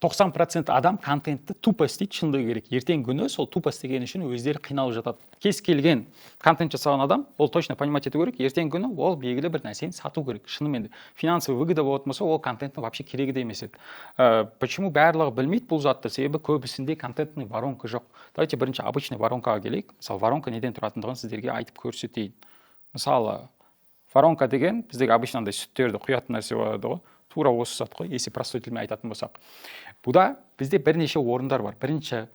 90% адам контентті тупо істейді, шындығы керек. Ертеңгі күні сол тупо істеген үшін өздері қиналып жатады. Кез келген контент жасаған адам, ол точно понимать ету керек, ертеңгі күні ол белгілі бір нәрсені сату керек. Шынымен де финансовый выгода болатын болса, ол контенттің вообще керегі де емес еді. Почему барлығы білмейді бұл затты? Себебі көбісінде контентный воронка жоқ. Давайте бірінші обычный воронкаға келейік. Мысалы, воронка неден тұратындығын сіздерге айтып көрсетейін. Мысалы, воронка деген біздегі обычно андай сүттерді құятын нәрсе болады ғой. Тура осы зат қой, если простой тілмен айтатын болсақ. Бұда бізде бірнеше орындар бар. Бірінші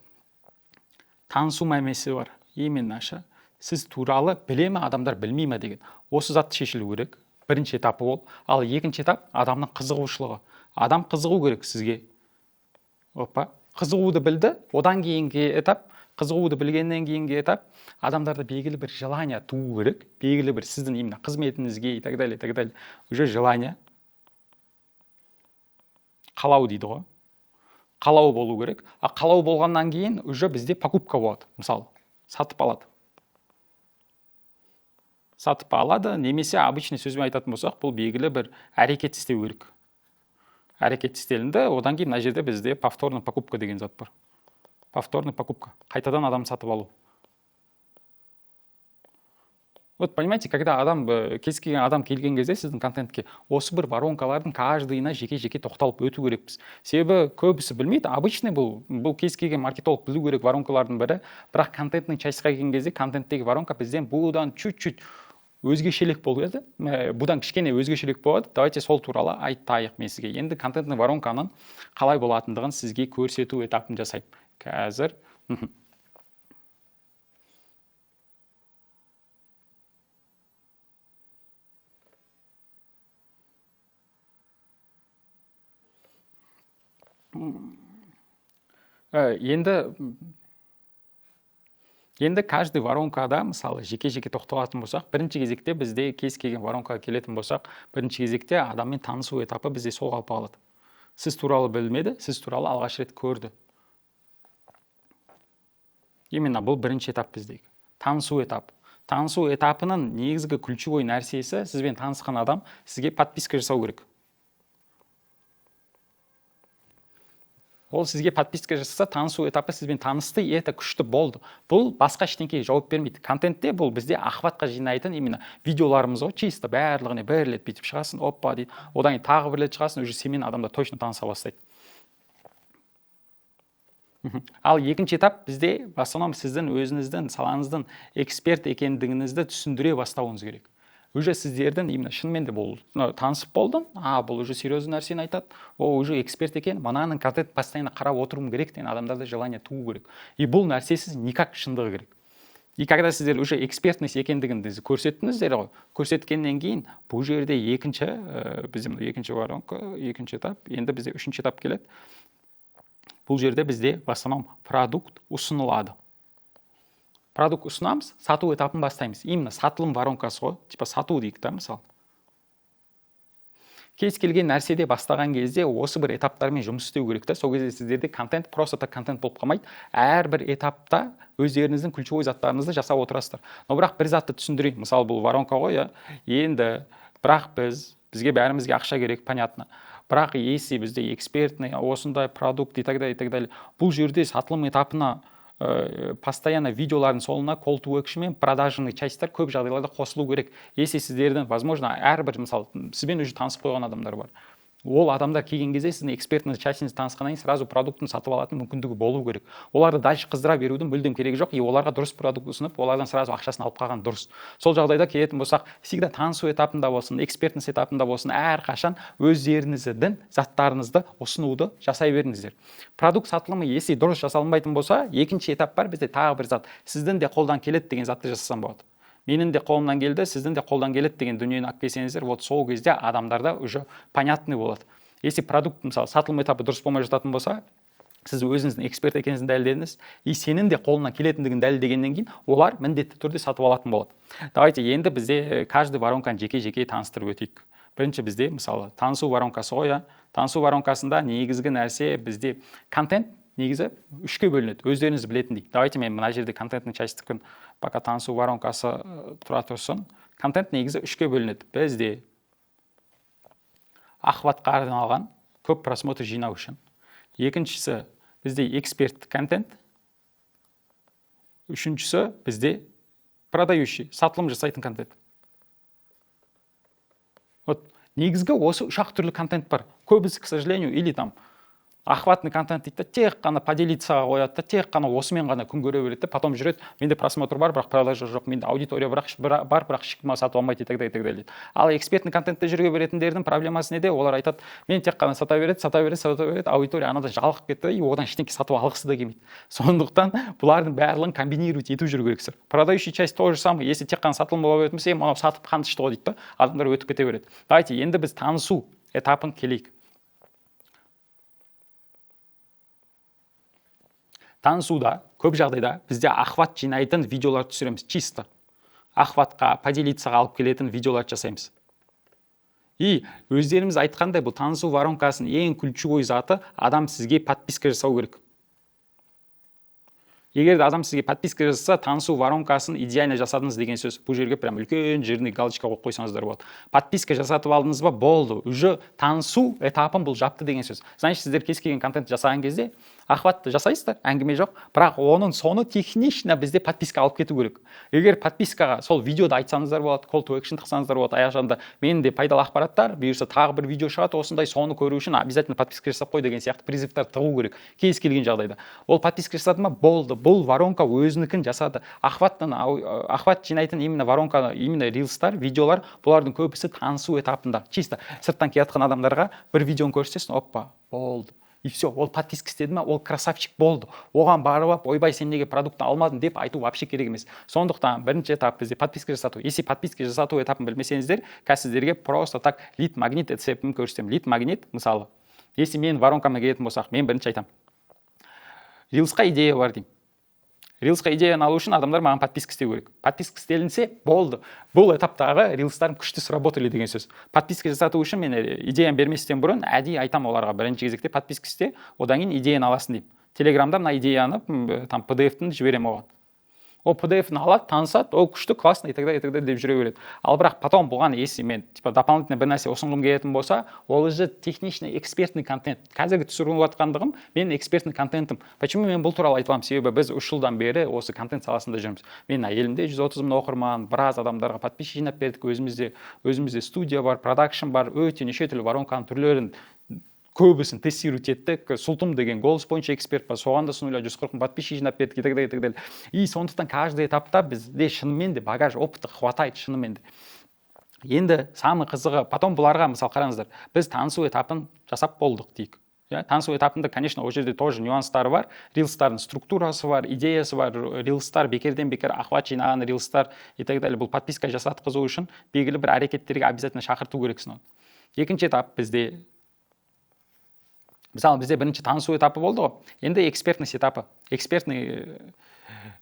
танысу мәмесі бар. Именно ше, сіз туралы біле ме адамдар, білмей ме деген. Осы зат шешілу керек. Бірінші этапы ол. Ал екінші этап адамның қызығушылығы. Адам қызығу керек сізге. Опа, қызығуды білді. Одан кейінгі этап, қызығуды білгеннен кейінгі этап, адамдарда белгілі бір желание туу керек. Белгілі бір сіздің именно қызметіңізге и так далее, и так далее. Уже желание. Қалау дейді ғой. Қалау болу керек. А қалау болғаннан кейін уже бізде покупка болады. Мысалы, сатып алады. Сатып алады, немесе обычный сөзбен айтатын болсақ, бұл белгілі бір әрекет істеу керек. Әрекет істелінді, одан кейін мына жерде бізде повторный покупка деген зат бар. Повторный покупка. Қайтадан адам сатып алу. Вот понимаете, когда адам, кез келген адам келген кезде сіздің контентке осы бір воронкалардың каждыйына жеке-жеке тоқталып өту керекпіз. Себебі көбісі білмейді, обычный бұл кез келген маркетолог білу керек воронкалардың бірі, бірақ контентный частьқа келген кезде контенттегі воронка бізден бұдан чуть-чуть өзгешелік болады. Бұдан кішкене өзгешелік болады. Давайте сол туралы айтайық мен сізге. Енді контентный воронканың қалай болатындығын сізге көрсету этапын жасаймын. Қазір. Енді каждый воронкада, мысалы, жеке-жеке тоқталатын болсақ, бірінші кезекте бізде кез келген воронкаға келетін болсақ, бірінші кезекте адаммен танысу этапы бізде сол қалпы қалады. Сіз туралы білмеді, сіз туралы алғаш рет көрді. Именно бұл бірінші этап біздегі. Танысу этапы. Танысу этапының негізгі ключевой нәрсесі, сізбен танысқан адам сізге подписка жасау керек. Ол сізге подписка жасаса, танысу этапы сізбен танысты, и это күшті болды. Бұл басқа ештеңеге жауап бермейді. Контентте бұл бізде охватқа жинайтын именно видеоларымыз ғой, чисто барлығына бір рет бүйтіп шығасың, оппа дейді. Одан кейін тағы бір рет шығасың, уже сенімен адамдар точно таныса бастайды. Ал екінші этап бізде в основном сіздің өзіңіздің салаңыздың эксперт екендігіңізді түсіндіре бастауыңыз керек. Уже сіздердің именно шынымен де бұл, мынау, танысып болдым, бұл уже серьезный нәрсені айтады, о, уже эксперт екен, мынаның контент постоянно қарап отыруым керек деген адамдарда желание туу керек. И бұл нәрсесіз никак шындығы керек. И когда сіздер уже экспертность екендігіңізді көрсеттіңіздер ғой, көрсеткеннен кейін бұл жерде екінші, бізде мынау екінші воронка, екінші этап, енді бізде үшінші этап келеді. Бұл жерде бізде в основном продукт ұсынылады. Продукт ұсынамыз, сату этапын бастаймыз. Именно сатылым воронкасы ғой, типа сату дейік та, мысалы. Кез келген нәрседе бастаған кезде осы бір этаптармен жұмыс істеу керек та. Сол кезде сіздерде контент просто так контент болып қалмайды. Әрбір этапта өздеріңіздің ключевой заттарыңызды жасап отырасыздар. Но бірақ бір затты түсіндірейін. Мысалы, бұл воронка ғой, иә. Енді бірақ бізге бәрімізге ақша керек, понятно. Бірақ если бізде экспертный осындай продукт и так далее, и так далее, бұл жерде сатылым этапына постоянно видеолардың соңына call to action мен продажный частьтар көп жағдайларда қосылу керек. Если сіздердің, возможно, әрбір, мысалы, сізбен уже танысып қойған адамдар бар. Ол адамдар келген кезде сіздің экспертный частьіңізді танысқаннан кейін сразу продуктын сатып алатын мүмкіндігі болу керек. Оларды дальше қыздыра берудің мүлдем керегі жоқ, и оларға дұрыс продукт ұсынып, олардан сразу ақшасын алып қалған дұрыс. Сол жағдайда келетін болсақ, всегда танысу этапында болсын, экспертность этапында болсын, әрқашан өздеріңіздің заттарыңызды ұсынуды жасай беріңіздер. Продукт сатылымы если дұрыс жасалынбайтын болса, екінші этап бар бізде, тағы бір зат. Сіздің де қолдан келеді деген затты жасасам болады. Менің де қолымнан келді, сіздің де қолдан келеді деген дүниені алып келсеңіздер, вот сол кезде адамдарда уже понятный болады. Если продукт, мысалы, сатылым этапы дұрыс болмай жататын болса, сіз өзіңіздің эксперт екеніңізді дәлелдедіңіз, и сенің де қолыңнан келетіндігін дәлелдегеннен кейін олар міндетті түрде сатып алатын болады. Давайте енді бізде каждый воронканы жеке-жеке таныстырып өтейік. Бірінші бізде, мысалы, танысу воронкасы ғой, иә. Танысу воронкасында негізгі нәрсе бізде контент негізі үшке бөлінеді, өздеріңіз білетіндей. Давайте мен мына жерде контенттің частьтікін пока танысу воронкасы тұра тұрсын. Контент негізі үшке бөлінеді. Бізде охватқа арналған көп просмотр жинау үшін. Екіншісі бізде эксперт контент. Үшіншісі бізде продающий, сатылым жасайтын контент. Вот негізгі осы үш ақ түрлі контент бар. Көбісі, к сожалению, или там охватный контент дейді да, тек қана поделиться-ға қояды да, тек қана осымен ғана күн көре береді да. Потом жүреді: менде просмотр бар, бірақ продажа жоқ, менде аудитория бірақ бар, бірақ ешкім сатып алмайды, и так далее, и так далее дейді. Ал экспертный контентте жүре беретіндердің проблемасы неде? Олар айтады: мен тек қана сата береді, сата береді, сата береді. Аудитория анадан жалығып кетті и одан ештеңке сатып алғысы да келмейді. Сондықтан бұлардың барлығын комбинировать етіп жүру керексіздер. Продающий часть то же самое. Если тек қана сатылым бола беретін болса, е, мынау сатып қант ішті ғой дейді да, адамдар өтіп кете береді. Давайте енді біз танысу этапын келейік. Танысуда көп жағдайда бізде охват жинайтын видеолар түсіреміз. Чисто охватқа, поделиться-ға алып келетін видеолар жасаймыз. И өздеріміз айтқандай, бұл танысу воронкасының ең ключевой заты — адам сізге подписка жасау керек. Егер де адам сізге подписка жасаса, танысу воронкасын идеально жасадыңыз деген сөз. Бұл жерге прям үлкен жирный галочка қойып қойсаңыздар болады. Подписка жасатып алдыңыз ба, болды, уже танысу этапын бұл жапты деген сөз. Значит, сіздер кез келген контент жасаған кезде охватты жасайсыздар, әңгіме жоқ, бірақ оның соңы технично бізде подписка алып кету керек. Егер подпискаға сол видеода айтсаңыздар болады, call to action тықсаңыздар болады аяқ жағында: менде пайдалы ақпараттар, бұйырса, тағы бір видео шығады осындай, соны көру үшін обязательно подписка жасап қой деген сияқты призывтар тығу керек. Кез келген жағдайда ол подписка жасады ма, болды, бұл воронка өзінікін жасады. Охват жинайтын именно воронка, именно рилстар, видеолар, бұлардың көбісі танысу этапында. Чисто сырттан келе жатқан адамдарға бір видеоны көрсетесің, опа, болды, и все. Ол подписка істеді ма, ол красавчик, болды. Оған барып алып: «Ойбай, сен неге продуктты алмадың?» — деп айту вообще керек емес. Сондықтан бірінші этап бізде подписка жасату. Если подписка жасату этапын білмесеңіздер, қазір сіздерге просто так лид магнит рецептін көрсетемін. Лид магнит, мысалы, если мен воронкама келетін болсақ, мен бірінші айтамын: рилсқа идея бар деймін. Рилсқа идеяны алу үшін адамдар маған подписка істеу керек. Подписка істелінсе, болды, бұл этаптағы рилстарым күшті сработали деген сөз. Подписка жасату үшін мен идеяны берместен бұрын әдейі айтамын оларға: бірінші кезекте подписка істе, одан кейін идеяны аласың деймін. Телеграмда мына идеяны, там PDF-ін жіберемін оған. Ол PDF-ін алады, танысады, ол күшті, классно, и так далее, и так далее деп жүре береді. Ал бірақ потом бұған если мен типа дополнительно бір нәрсе ұсынғым келетін болса, ол уже техничный экспертный контент. Қазіргі түсіріп жатқандығым менің экспертный контентім. Почему мен бұл туралы айта аламын? Себебі біз 3 жылдан бері осы контент саласында жүрміз. Менің әйелім де 130 мың оқырман, біраз адамдарға подписчик жинап бердік. Өзімізде студия бар, продакшн бар, өте неше түрлі воронканың түрлерін көбісін тестировать еттік. Сұлтым деген голос бойынша эксперт бар, соған да с нуля 140 мың подписчик жинап бердік, и так далее, и так далее. И сондықтан каждый этапта бізде шынымен де багаж опыта хватает шынымен де. Енді самый қызығы потом бұларға, мысалы, қараңыздар, біз танысу этапын жасап болдық дейік, иә. Танысу этапында, конечно, ол жерде тоже нюанстары бар, рилстардың структурасы бар, идеясы бар. Рилстар бекерден бекер охват жинаған рилстар и так далее, бұл подписка жасатқызу үшін белгілі бір әрекеттерге обязательно шақырту керексің оны. Екінші этап бізде, мысалы, бізде бірінші танысу этапы болды ғой, енді экспертность этапы.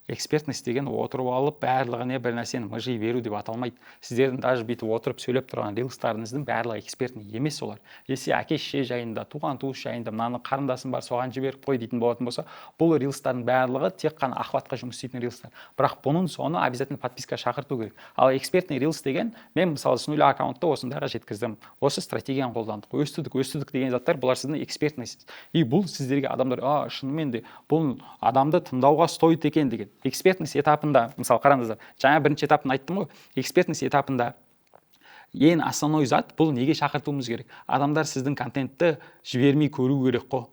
Экспертность деген отырып алып барлығіне бір нәрсені мыжи беру деп аталмайды. Сіздердің даже бүйтіп отырып сөйлеп тұрған рилстарыңыздың барлығы экспертный емес. Олар если әке шеше жайында, туған туыс жайында, мынаны қарындасым бар, соған жіберіп қой дейтін болатын болса, бұл рилстардың барлығы тек қана охватқа жұмыс істейтін рилстар, бірақ бұның соңы обязательно подписка шақырту керек. Ал экспертный рилс деген: мен, мысалы, с нуля аккаунтты осындайға жеткіздім, осы стратегияны қолдандық, өстідік, өстідік деген заттар, бұлар сіздің экспертность. И бұл сіздерге адамдар: а, шынымен де бұл адамды тыңдауға стоит екен деген. Экспертность этапында, мысалы, қараңыздар, жаңа бірінші этапын айттым ғой. Экспертность этапында ең основной зат бұл неге шақыртуымыз керек? Адамдар сіздің контентті жібермей көру керек қой.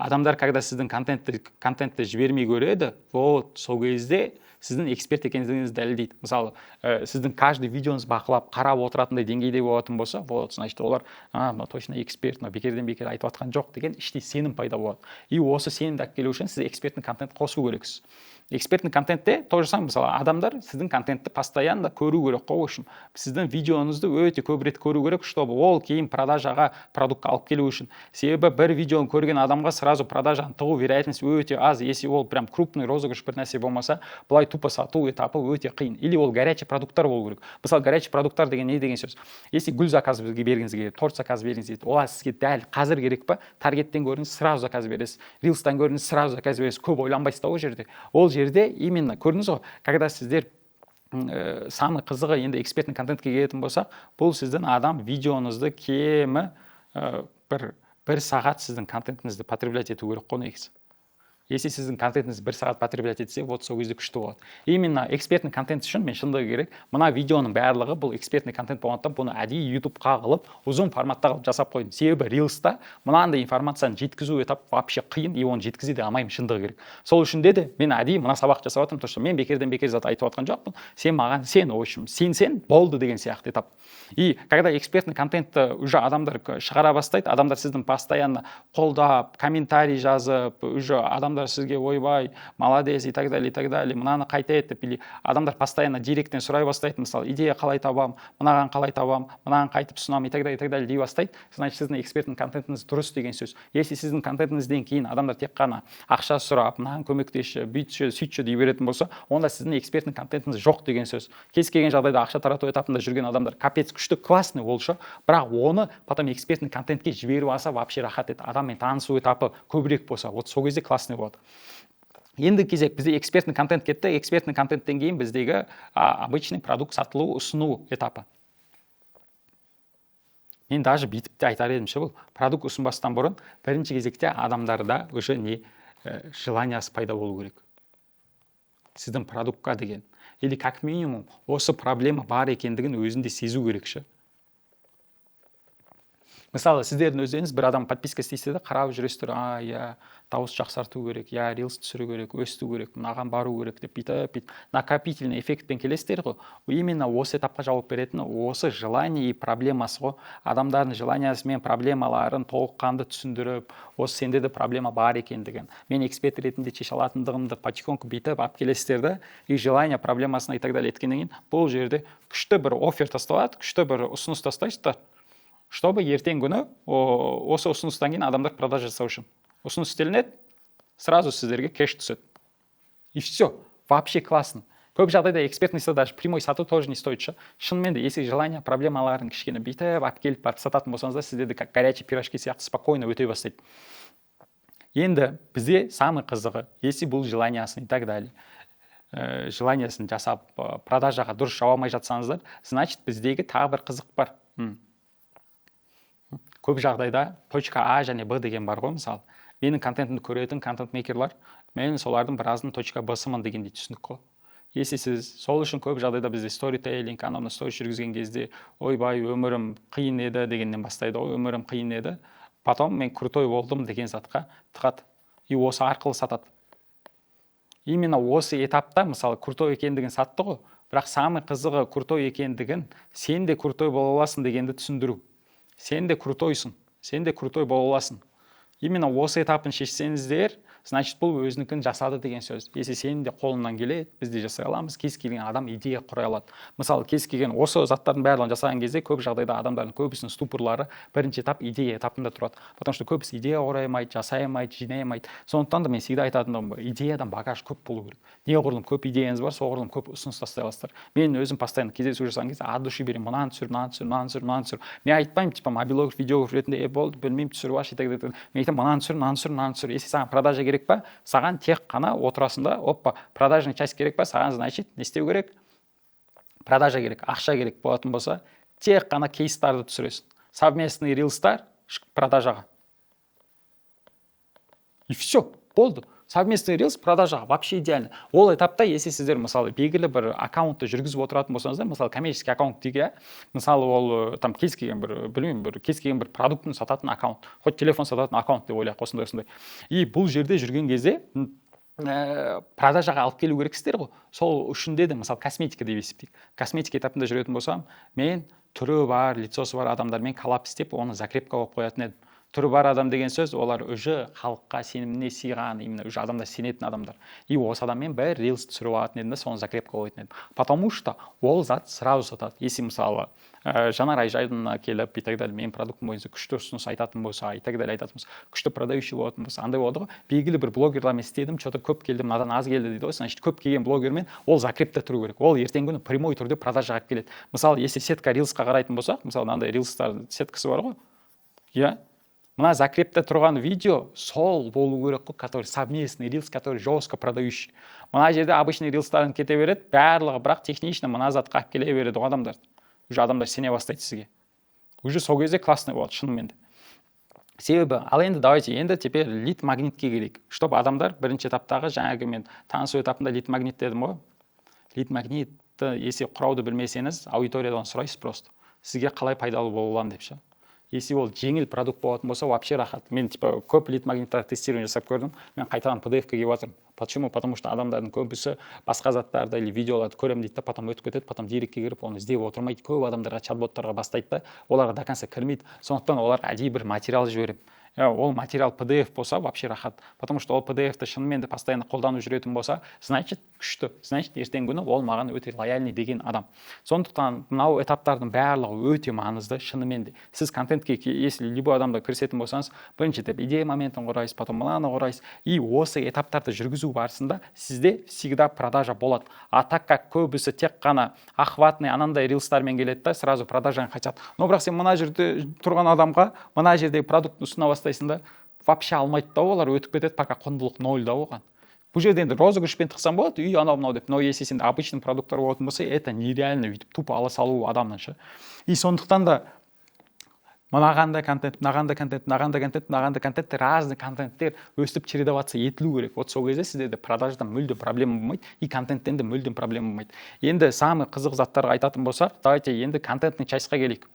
Адамдар когда сіздің контентті жібермей көреді, вот сол кезде сіздің эксперт екендігіңізді дәлелдейді. Мысалы, сіздің каждый видеоңызды бақылап, қарап отыратындай деңгейде болатын болса, вот значит олар: а, мынау точно эксперт, мынау бекерден бекер айтып жатқан жоқ деген іштей сенім пайда болады. И осы сенімді алып келу үшін сіз экспертный контент қосу керексіз. Экспертный контентте то же самое. Мысалы, адамдар сіздің контентті постоянно көру керек қой. В общем, сіздің видеоңызды өте көп рет көру керек, чтобы ол кейін продажаға, продуктқа алып келу үшін. Себебі бір видеоны көрген адамға сразу продажаны тығу вероятность өте аз. Если ол прям крупный розыгрыш бір нәрсе болмаса, былай тупо сату этапы өте қиын. Или ол горячий продукттар болу керек. Мысалы, горячий продукттар деген не деген сөз? Если гүл заказ бергіңіз келеді, торт заказ бергіңіз келеді, олар сізге дәл қазір керек па? Таргеттен көрдіңіз, сразу заказ бересіз, рилстан көрдіңіз, сразу заказ бересіз. Көп ойланбайсыз да ол жерде. Ол жерде именно көрдіңіз ғой, когда сіздер самый қызығы, енді экспертный контентке келетін болсақ, бұл сіздің адам видеоңызды кемі бір Бір сағат сіздің контентіңізді потреблять ету керек қой негізі. Если сіздің контентіңіз бір сағат потреблять етсе, вот сол кезде күшті болады. Именно экспертный контент үшін мен, шындығы керек, мына видеоның барлығы бұл экспертный контент болғандықтан, бұны әдейі Ютубқа қылып, ұзын форматта қылып жасап қойдым. Себебі рилста мынандай информацияны жеткізу этап вообще қиын и оны жеткізе де алмаймын, шындығы керек. Сол үшін де мен әдейі мына сабақ жасап жатырмын, то что мен бекерден бекер зат айтып жатқан жоқпын. Сен маған сен, в общем, сенсең болды деген сияқты этап. И когда экспертный контентті уже адамдар шығара бастайды, адамдар сіздің постоянно қолдап, комментарий жазып, уже адамдар сізге «Ойбай, молодец» и так далее, и так далее, «Мынаны қайта ет» деп, или адамдар постоянно директтен сұрай бастайды, мысалы, «Идея қалай табамын, мынаған қалай табамын, мынаған қайтып ұсынамын» и так далее, и так далее дей бастайды, значит, сіздің экспертный контентіңіз дұрыс деген сөз. Если сіздің контентіңізден кейін адамдар тек қана ақша сұрап, «Мынаған көмектесші, бүйтші, сөйтші» дей беретін болса, онда сіздің экспертный контентіңіз жоқ деген сөз. Кез келген жағдайда ақша тарату этапында жүрген адамдар капец күшті, классный ол ше, бірақ оны потом экспертный контентке жіберіп алса, вообще рахат еді. Адаммен танысу этапы көбірек болса, вот сол кезде классный болады. Енді кезек бізде экспертный контент кетті. Экспертный контенттен кейін біздегі обычный продукт сатылу, ұсыну этапы. Мен даже бүйтіп те айтар едім ше: бұл продукт ұсынбастан бұрын бірінші кезекте адамдарда уже не желаниясы пайда болу керек сіздің продуктқа деген, или как минимум осы проблема бар екендігін өзінде сезу керек ше. Мысалы, сіздердің өздеріңіз бір адам подписка істейсіздер де, қарап жүресіздер: «А, иә, дауыс жақсарту керек, иә, рилс түсіру керек, өсту керек, мынаған бару керек» деп, бүйтіп бүйтіп накопительный эффектпен келесіздер ғой. Именно осы этапқа жауап беретін осы желание и проблемасы ғой. Адамдардың желаниясы мен проблемаларын толыққанды түсіндіріп, осы сенде де проблема бар екендігін, мен эксперт ретінде шеше алатындығымды потихоньку бүйтіп алып келесіздер да, и желание, проблемасына и так далее еткеннен кейін бұл жерде күшті бір оффер тасталады, күшті бір ұсыныс тастайсыздар, чтобы ертең күні осы ұсыныстан кейін адамдар продажа жасау үшін ұсыныс істелінеді, сразу сіздерге кэш түседі, и все, вообще классно. Көп жағдайда экспертностьта даже прямой сату тоже не стоит ше. Шынымен де, если желание, проблемаларын кішкене бүйтіп алып келіп барып сататын болсаңыздар, сіздерде как горячий пирожки сияқты спокойно өте бастайды. Енді бізде самый қызығы, если бұл желаниясын и так далее, желаниясын жасап, продажаға дұрыс жаба алмай жатсаңыздар, значит, біздегі тағы бір қызық бар. Көп жағдайда точка А және Б деген бар ғой. Мысалы, менің контентімді көретін контент мейкерлар, мен солардың біразының точка Б-сымын дегендей түсінік қой. Если сіз сол үшін көп жағдайда бізде сторителлинг, анау мынау сторис жүргізген кезде «Ойбай, өмірім қиын еді» дегеннен бастайды ғой. «Өмірім қиын еді, потом мен крутой болдым» деген затқа тығады и осы арқылы сатады. Именно осы этапта, мысалы, крутой екендігін сатты ғой, бірақ самый қызығы крутой екендігін, сен де крутой бола аласың дегенді түсіндіру. Сен де крутойсың, сен де крутой бола аласың. Именно осы этапын шешсеңіздер, значит, бұл өзінікін жасады деген сөз. Если сенің де қолыңнан келеді, біз де жасай аламыз, кез келген адам идея құра алады. Мысалы, кез келген осы заттардың барлығын жасаған кезде көп жағдайда адамдардың көбісінің ступорлары бірінші этап, идея этапында тұрады, потому что көбісі идея құра алмайды, жасай алмайды, жинай алмайды. Сондықтан да мен всегда айтатыным: идеядан багаж көп болу керек. Неғұрлым көп идеяңыз бар, соғұрлым көп ұсыныс тастай аласыздар. Мен өзім постоянно кездесу жасаған кезде от души беремін: мынаны түсір, мынаны түсір, мынаны түсір, мынаны түсір. Мен айтпаймын, типа, мобилограф, видеограф ретінде «Е, болды, білмеймін, түсіріп алшы» и так далее. Мен айтамын: мынаны түсір, мынаны түсір, мынаны түсір. Если саған продажа керек па, саған тек қана отырасың да, опа, продажный часть керек па саған, значит, не істеу керек? Продажа керек, ақша керек болатын болса, тек қана кейстарды түсіресің, совместный рилстар продажаға, и все, болды. Совместный рилс продажаға вообще идеально. Ол этапта, если сіздер, мысалы, белгілі бір аккаунтты жүргізіп отыратын болсаңыздар, мысалы, коммерческий аккаунт дейік, иә, мысалы, ол там кез келген бір, білмеймін, бір кез келген бір продуктын сататын аккаунт, хоть телефон сататын аккаунт деп ойлайық, осындай осындай. И бұл жерде жүрген кезде продажаға алып келу керексіздер ғой. Сол үшін де, мысалы, косметика деп есептейік. Косметика этапында жүретін болсам, мен түрі бар, лицосы бар адамдармен коллаб істеп, оны закрепка қойып қоятын едім. Түрі бар адам деген сөз, олар уже халыққа сеніміне сыйған, именно уже адамдар сенетін адамдар. И осы адаммен бір рилс түсіріп алатын едім да, соны закрепка қоятын едім, потому что ол зат сразу сатады. Если, мысалы, Жанар Айжайдына келіп и так далее, менің продуктым бойынша күшті ұсыныс айтатын болса и так далее айтатын болса, күшті продающий болатын болса, андай болады ғой, белгілі бір блогерлармен істедім, че то көп келді, мынадан аз келді дейді ғой. Значит, көп келген блогермен ол закрепте тұру керек, ол ертеңгі күні прямой түрде продажаға алып келеді. Мысалы, если сетка рилсқа қарайтын болсақ, мысалы, мынандай рилстар сеткасы бар ғой, иә, мына закрепте тұрған видео сол болу керек қой, который совместный рилс, который жестко продающий. Мына жерде обычный рилстарың кете береді барлығы, бірақ технично мына затқа алып келе береді ғой адамдарды. Уже адамдар сене бастайды сізге, уже сол кезде классный болады шынымен де. Себебі, ал енді давайте енді теперь лид магнитке келейік, чтобы адамдар бірінші этаптағы, жаңағы мен танысу этапында лид магнит дедім ғой. Лид магнитті если құрауды білмесеңіз, аудиториядан сұрайсыз просто: «Сізге қалай пайдалы бола аламын?» – деп ше. Если ол жеңіл продукт болатын болса, вообще рахат. Мен типа көп лид магниттар тестирование жасап көрдім, мен қайтадан PDF ке келіп жатырмын. Почему? Потому что адамдардың көбісі басқа заттарды или видеоларды көремін дейді да, потом өтіп кетеді, потом директке кіріп, оны іздеп отырмайды. Көп адамдарға чат-боттарға бастайды да, оларға до конца кірмейді. Сондықтан оларға әдейі бір материал жіберемін. Ол материал PDF болса, вообще рахат, потому что ол PDF-ті шынымен де постоянно қолданып жүретін болса, значит, күшті, значит, ертеңгі күні ол маған өте лояльный деген адам. Сондықтан мынау этаптардың барлығы өте маңызды шынымен де. Сіз контентке, если любой адамда кірісетін болсаңыз, бірінші этап идея моментін құрайсыз, потом мынаны құрайсыз, и осы этаптарды жүргізу барысында сізде всегда продажа болады. А так как көбісі тек қана охватный анандай рилстармен келеді да, сразу продажаны хотят, но бірақ сен мына жерде тұрған адамға мына жердегі продуктты ұсына бастайсың да, вообще алмайды да, олар өтіп кетеді, пока құндылық ноль да оған. Бұл жерде енді розыгрышпен тықсаң болады, үй, анау мынау деп, но если сенде обычный продукттар болатын болса, это нереально өйтіп тупо ала салу адамнан ше. И сондықтан да мынаған да контент, мынаған да контент, мынаған да контент, мынаған да контент, разный контенттер өстіп чередоваться етілу керек. Вот сол кезде сіздерде продажада мүлдем проблема болмайды и контенттен де мүлдем проблема болмайды. Енді самый қызық заттарға айтатын болсақ, давайте енді контентный частьқа келейік.